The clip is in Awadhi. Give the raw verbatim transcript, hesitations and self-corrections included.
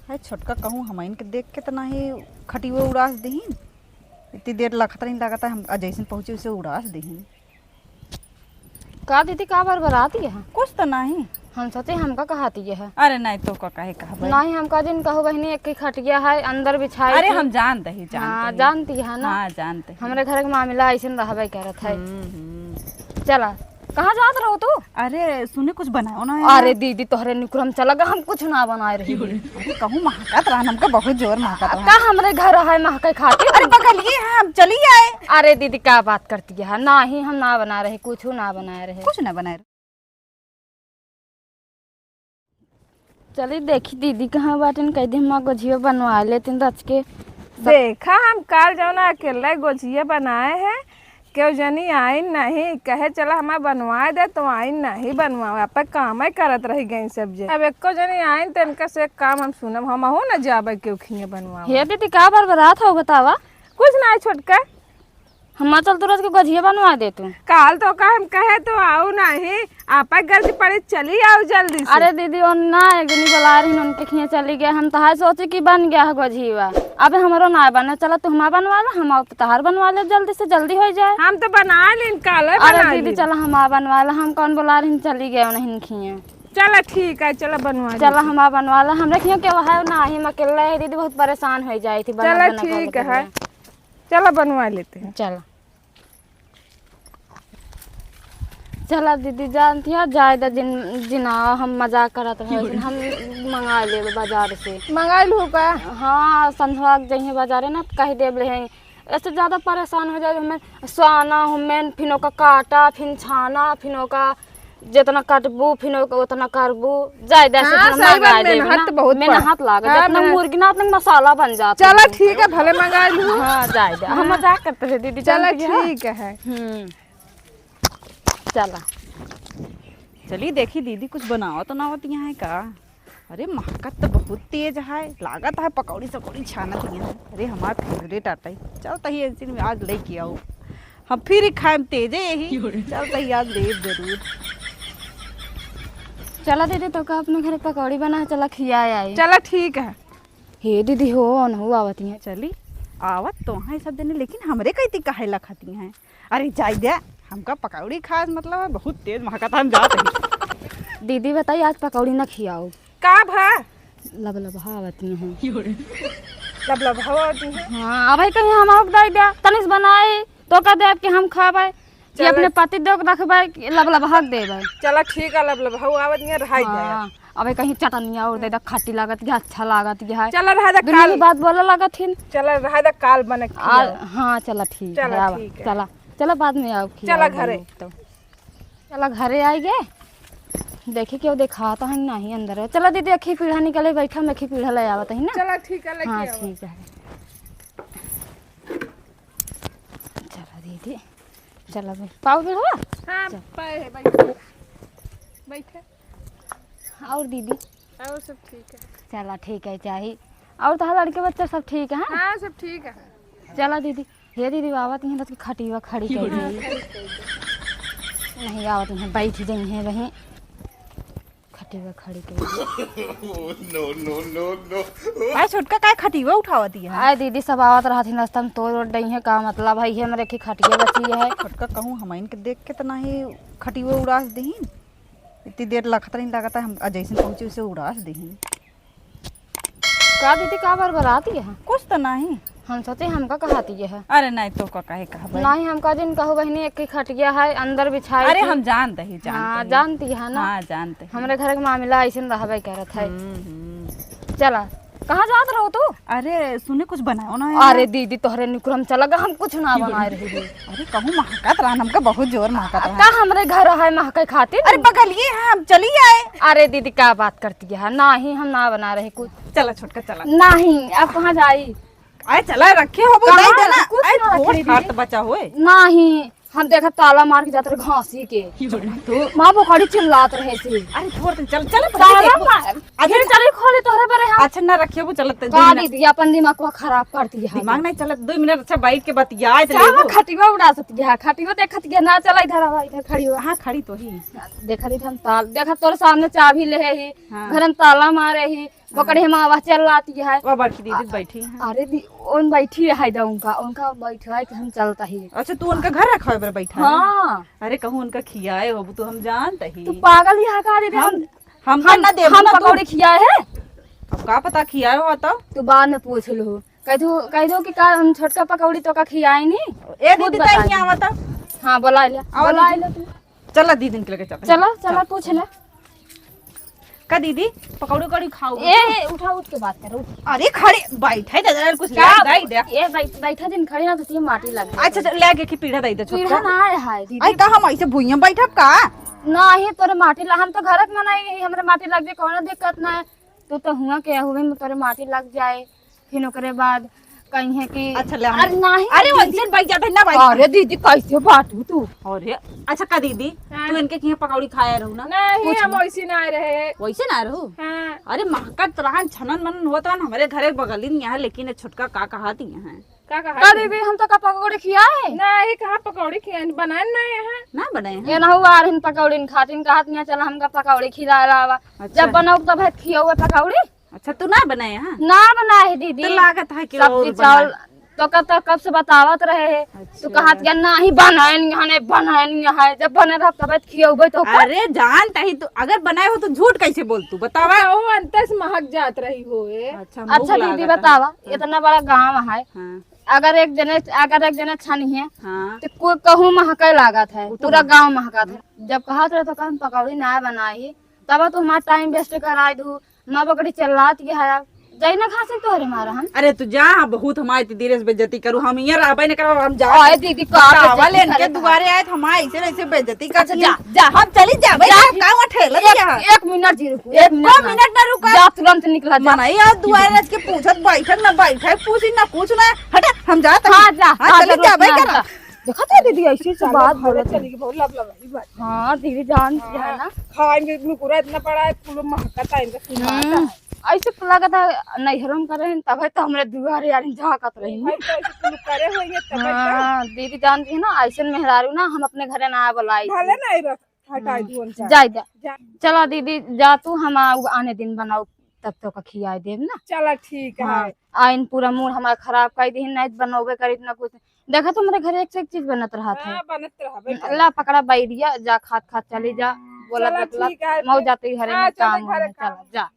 है छोटका, कहूँ हमइन के देख के त नाही खटियो उड़ास दिहिन। इतनी देर लखत रही, लागत है हम जैसन पहुँचे उसे उड़ास दिहिन। का दीदी, का बरबरात है? कुछ त नाही। हम सोचे हमका कहाती है। अरे नाही तो का काहे कहबे? नाही, हमका जिन कहो बहिनी, एक ही खटिया है, अंदर बिछाई अरे थी। हम जानते ही, जानते हाँ, ही। जानती है ना। हाँ, जानते ही। हमरे घर के मामला ऐसे रहबे करत है। हम्म, हम्म। चला, कहाँ जात रहो तू? अरे सुने, कुछ बनाओ ना यार। अरे दीदी, तोहरे निकुरम चला गा, हम कुछ ना बनाए रही। अरे कहूँ महकत रहा, हमका बहुत जोर महकत रहा। का हमरे घर है महके खातिर? अरे बगलिए है, हम चली आए। अरे दीदी, का बात करती है? नाही, हम ना बना रहे, कुछ ना बनाए रहे। कुछ ना बनाए रहे। चली देखी दीदी कहाँ बाटिन, कह दी हम गोझिया बनवा लेतिन रच के। देखा, हम काल जौना अकेले गोझिया बनाए हैं, केहू जनी आइन नहीं, कहे चला हमार बनवाए दे, तो आइन नहीं बनवावे, आपे कामे करत रही गई सब जे। अब एको जनी आइन त इनका से एक काम हम सुनब, हमहू न जाबे केहू खिया बनवावे। हे दीदी, का बरबरात हो बतावा? कुछ नाही छोटका। हमार चल तू रच के गोझिया बनवा दे तू। काल तो का हम कहे तो आऊ नाही, आपा गलती पड़ी, चली आऊ जल्दी से। अरे दीदी, ओन ना एक जनी बुला रही, उनके खिया चली गए। हम तहार सोचे कि बन गया है गोझिया, अब हमरो ना बने। चला तू हमार बनवा ला, हम अब तहार बनवा ले जल्दी से, जल्दी हो जाए। हम तो बना लेन, काले अरे बना दीदी, लेन। चला हमार बनवा ला, हम कौन बुला रही, चली गए उन्हीं खिया। चला ठीक है, चला बनवा चला लेते। हमार बनवा ला, हमरे खिया के वह है ना, हम अकेले है दीदी, बहुत परेशान हो जाई थी, बना चला बना ठीक है। चला बनवा लेते हैं। चला। चला दीदी, जानती है, जाए दा जिन, जिना, हम मजाक करत रहे, जिन हम मंगा लेब बाजार से। मंगा लू का? हाँ, संझवा के जइहे बाजारे ना, त कह देब ले हैं। ऐसे ज्यादा परेशान हो जाए, हमें स्वाना, हमें फिन ओका काटा, फिन छाना, फिन ओका जितना कटबू, फिन ओका उतना करबू। जाए दा से हाँ, फिन सही बात, मंगा लेब ना। मेहनत बहुत पड़- मेहनत लागे, हाँ, जितना मेहनत। मुर्गी ना, उतना मसाला बन जाता चला है। ठीक है, भले मंगा लू। हाँ, जाए दा। हम हाँ। मजाक करते थे दीदी, चला जानती है। ठीक है। हम्म। चला। चली देखी दीदी कुछ बनावत उनावत यहाँ है का? अरे महकत तो बहुत तेज है, लागत है पकौड़ी सकौड़ी छानत यहाँ है। अरे हमार फेवरेट आटा है, चल तही ऐसे में आज लेके आओ, हम फिर ही खाएम तेजे यही। चल तही आज लेब जरूर। चला दीदी, तो का अपने घर पकौड़ी बना है, चला खिया आई। चला ठीक है। हे दीदी हो, अनहु आवत हैं। चली, आवत तो हैं सब जने, लेकिन हमरे कहती काहे लखती हैं? अरे जाई दे, हमका पकौड़ी खाए से मतलब है, बहुत तेज महकत, हम जात हैं। दीदी बताई, आज पकौड़ी न खियाओ। का भा? लबलबहा आवती हैं। लबलबहा आवती हैं? हाँ, अबे कहीं हम आउक दाई दे, तनिस बनाई, तो का देब कि हम खाबे, कि चला। अपने पति देव के रखबे, कि लबलबहा के देबे। चला ठीक है, लबलबहा आवत नहीं, रहाई दे। हाँ। अबे कहीं चटनिया और दे दे, खट्टी लागत के, अच्छा लागत के है। चला रहा दे दुनिया काल। की बात बोले लागत हिन। चला रहा दे काल बने आ, खियाओ। हाँ, चला ठीक चला है, आवा, ठीक है। चला, चला बाद में आओ, खियाओ चला घरे। बने तो। चला घरे आई गे। देखी केहू देखात है नहीं अंदर। चला दीदी, अखी पीढ़ा निकले, बैठा में अखी पीढ़ा ले आवत ही ना। चला ठीक है, लेके हाँ, आवा। ठीक है। चला दीदी, चला भाई, पाओ पीढ़ा? हाँ, चल। पाए है, बैठा। बैठा। और दीदी? और सब ठीक है। चला ठीक है, चाही। और तोहार लड़के बच्चे सब ठीक है? हाँ, सब ठीक है। चला दीदी। हे दीदी, आवत हैं तो खटिया खड़ी कर दे। नहीं आवत हैं, बैठ जाई हैं वहीं। खटिया खड़ी कर दे। No, no, no, no। आए छोटका, काय खटिया उठावत है? आए दीदी, सब आवत रहत हैं, रास्ता में तोड़ ओड़ दई हैं, का मतलब है, ये हमरे की खटिया बची है। छोटका, कहूँ हमइन के देख के त नाही खटिया उड़ास दिहिन। इतनी देर लखत रही, लागत है हम जैसे पहुँचे उसे उड़ास दिहिन। का दीदी, का बरबराती है? कुछ त नाही। हम सोचे हमका कहाती है। अरे नाही तो का काहे कहबे? नाही, हमका जिन कहो बहिनी, एक ही खटिया है, अंदर बिछाई अरे थी। हम जानते ही, जानते हाँ, ही। जानती है ना। हाँ, जानते ही। हमरे घर के मामला ऐसे रहबे करत है। हम्म, हम्म। चला, कहाँ जात रहो तू? अरे सुने, कुछ बनाओ ना यार। अरे दीदी, तोहरे निकुरम चला गा, हम कुछ ना बनाए रही है। अरे कहूँ महकत रहा, हमका बहुत जोर महकत रहा। का हमरे घर है महके खातिर? अरे बगलिए है, हम चली आए। अरे दीदी, का बात करती है? नाही, हम ना बना रहे कुछ। चला छोटका, चला। नाही, अब कहाँ जाई? अरे चला, रखे हो वो, कहाँ दे देना। कुछ अरे ना रखे थोड़ दीदी। हाथ बचा होए। नाही, हम देखा ताला मार के जात रहे घासी के। तो माँ बोकड़ी चिल्लात रहे से। अरे थोड़ दिन चल, चल, ताला मार। अच्छा, फिर चली खोले तोहरे पर हम। अच्छा ना रखे वो, चलत का दो मिनट। दीदी, अपन दिमाग को खराब कर दिया है। दिमाग नहीं चलत, दो मिनट अच्छा बैठ के बतिया चलो। खटिया उड़ा सकती है, खटिया देखत के ना चला इधर आवा, इधर खड़ी हुआ। हाँ, खड़ी तो ही। देखा दीदी, हम ताल, देखा तोरे सामने चाबी ले ही, हाँ। घर में ताला मारे ही, पकड़े हम आवाज चल आती है। वो बड़की दीदी बैठी हैं। अरे दी, उन बैठी है दा उनका, उनका बैठा है कि हम चलता ही। अच्छा, तू उनका घर रखा है, बैठा है? हाँ। अरे, कहूँ उनका खियाए हो, तू हम जानता ही। तू पागल ही है का दीदी? हम, हम, हम तो ना देबो हम ना तू। पकौड़ी खियाए है। अब का पता खियाए हो तो? तू बाद में पूछ लो। कह दो, कह दो कि का हम छोटका पकौड़ी तो का खियाए नहीं? ए खुद दीदी, बताई। तैं यहाँ आवता। हाँ, बुला ले, आवा बुला दीदी। ले तू। चला दीदी के लगे चला। चला, चला, चल। पूछ ले। का दीदी, पकौड़ी उकौड़ी खाओ? ए, ए, उठा, उठ के बात कर, उठ। अरे खड़े बैठे दे, दे, कुछ का? ले, दे, दे। ए, बै-, बैठा दिन खड़े ना तो तीन माटी लग गई। अच्छा, अच्छा, ले आके की पीढ़ा दे दे पीढ़ा छोटका। ना आए है दीदी। आई का हम ऐसे भुइयां बैठब का? ना ही तोरे माटी ला, हम तो घर के मनाई, हमरे माटी लग जाए, कोनो दिक्कत ना है। तू तो हुआ के हुए में तोरे माटी लग जाए। फिर ओकरे बाद कहीं है कि अच्छा, ले, हम अरे नहीं, अरे, दीदी। वैसे बैठ जाते ना भाई। अरे दीदी, कैसे बाटू तू? अरे, अच्छा का दीदी, हाँ। तू इनके किहाँ पकौड़ी खाया रहू ना? नहीं, कुछ हम ना। वैसे ना आए रहे। वैसे ना रहू? हाँ। अरे, महकत रहन, छनन मनन होत रहन, हमरे घरे बगलिन यहाँ, लेकिन ये छोटका का कहा थी यहाँ? का कहा का थी? दीदी, हम तो का पकौड़ी खियाए? नहीं, कहाँ पकौड़ी खियाए? बनाए ना यहाँ। ना बनाए हैं? ये ना हुआ, आ रही पकौड़ी खातिन, कहा थी, "चल, हमका पकौड़ी खिला लावा।" अच्छा। जब बनाऊ तब है खियाऊ पकौड़ी। अच्छा, तू ना बनाए हैं? ना बनाए है दीदी। तो लागत है कि सब्जी और चावल बनाए। तो कब, तो कब से बतावत रहे है। अच्छा। तू कहत गया, "नहीं बनाए नहीं है, नहीं बनाए नहीं है।" जब बने रह तब खियौबे तो का। अरे जान तही तू अगर बनाए हो तो झूठ कैसे बोल तू बतावा? तो वो अंतर से महक जात रही हो ए। अच्छा, अच्छा मुँह दीदी लागत है। बतावा, हाँ। इतना बड़ा गाँव है। हाँ। अगर एक जने, अगर एक जने छनी है, हाँ। तो कोई कहूँ महके लागत है, वो तो पूरा बात। गाँव महकत है। जब कहत रहे तो हम पकौड़ी ना बनाई, तब तो हमारा टाइम वेस्ट कराई दू। माँ बकरी चिल्लात के है, जाई ना घास तोहरे मारा हम। अरे तू जा, बहुत हमारे ते धीरे से बेइज्जती करू, हम यहाँ रहबे न करब, हम जा। ओए दीदी, का बतावा बेइज्जती लेन के करे दुआरे आए, हम ऐसे ऐसे बेइज्जती कर अच्छा, जा, जा। हम चली जाबे, जा। का वहाँ ठेला एक, दिया है? एक मिनट जी रुको, एक एक मिनट ना। मिनट ना रुका। जा, तुरंत निकला, जा। मनाई आज दुआरे रच के पूछत बैठक ना बैठक, पूछी ना कुछ ना। हटा, हम जात हाँ, हई। जा, हाँ, हाँ, चली जरूरत जाबे ना, करा। जा। देखा था दीदी, ऐसे ऐसे साला बात घरे बोलत चली है। गई, बहुत लब लबाई बात। हाँ, दीदी जान हाँ, है ना। खाए में मुकुरा इतना बड़ा है, कुल महकता है, इनका सुनाता हम्म, है। ऐसे तो लगता है, नैहरों में करे हैं, तबे तो हमरे दुआरे यार झांकत रही। भाई, तो ऐसे कुल करे होइए, तबे तो। हाँ, दीदी जानती है ना, ऐसे मेहरारू ना हम अपने घरे ना बुलाई। भले नहीं रख, हटाई हम्म, दू उनका। जाए जा। जा। चला दीदी, जा तू, हम आ-, आने दिन बनाऊ, तब तो का खियाए देब ना। चला, ठीक हाँ, है। आइन पूरा मूड हमार खराब कर दी, नहीं बनौबे करी इतना कुछ। देखा तो हमारे घर एक से एक चीज बनत रहत है। हाँ, बनत रहबे करे। ला पकड़ा बैरिया, जा खात खात चली जा, बोला चला, बतला, ठीक है, मऊ फिर। जाते ही घरे हाँ, में चला काम घरे होने, काम। चला, जा।